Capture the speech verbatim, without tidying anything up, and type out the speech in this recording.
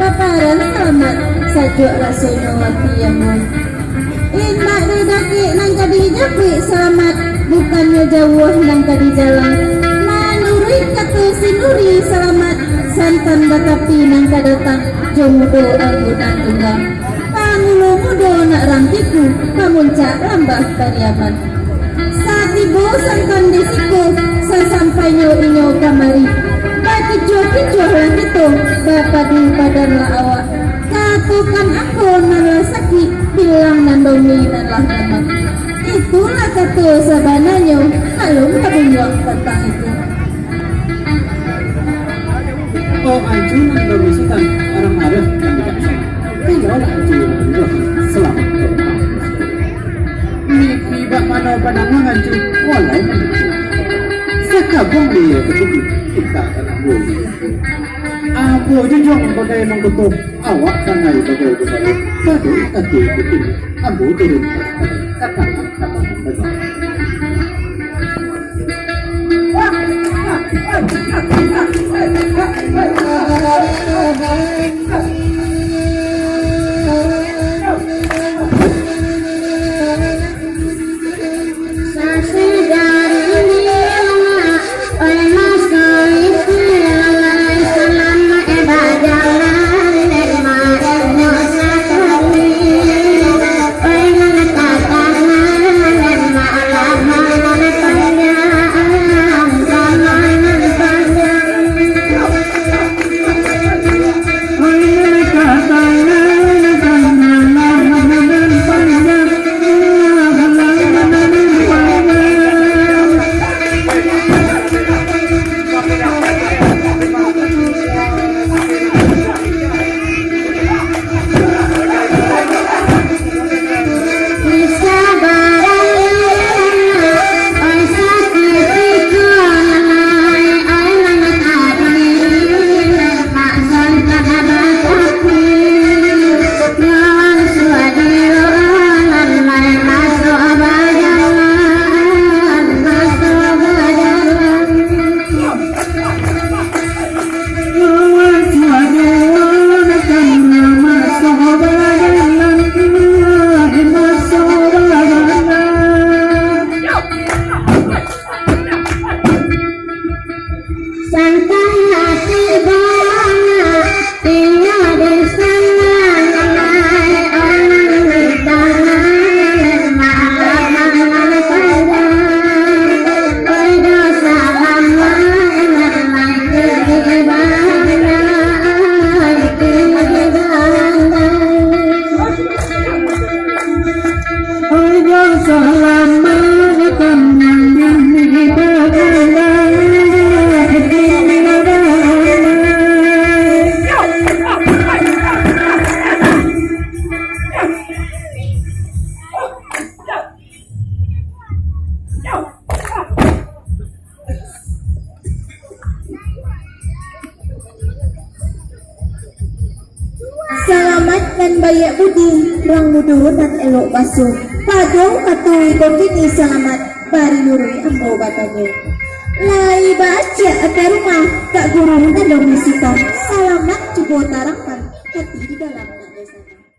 Paran salamat, sajuak rasonyo ati ambo. Indak di dakek nan ka dijapuik salamat, bukannyo jauah nan ka dijalan. Manuruik kato si Nuri salamat, santan batapi nan ka datang, jo mudo anggu nan tunggang. Pangulo mudo nak rangkiku, pamuncak lambah Pariaman. Satibo santan di siko, sasampainyo inyo kamari, bakicuah-kicuahlah kito, bapadu badanlah awak. Katokan angko nan lah sakik, bilang nan domi nan lah aman. Itulah kato sabananyo, alun tabunjuang tantang itu. Oh, Ancu nan bamusuh, Tan, urang arok nan bijaksana. Iyolah, Ancu nan bamusuh, salamat. Mimpi bak mano panangan, Ancu? Walai, Ancu. Sakabuang dia begitu, kita akan ambo. Ambo jujuang bagai mangkoto, awak tangai bagai gumalo. Pado kaki ikutin, ambo turun ka tanah, ka tanah, ka tanah. Salamaik nan baiak budi, rang mudo nan elok baso. Pado kato iko kini salamaik, bari luruih ambo batanyo. Lai baaciak ka rumah, ka guru nan domi sitan. Salamaik cubo tarangkan, hati di dalam nak basana.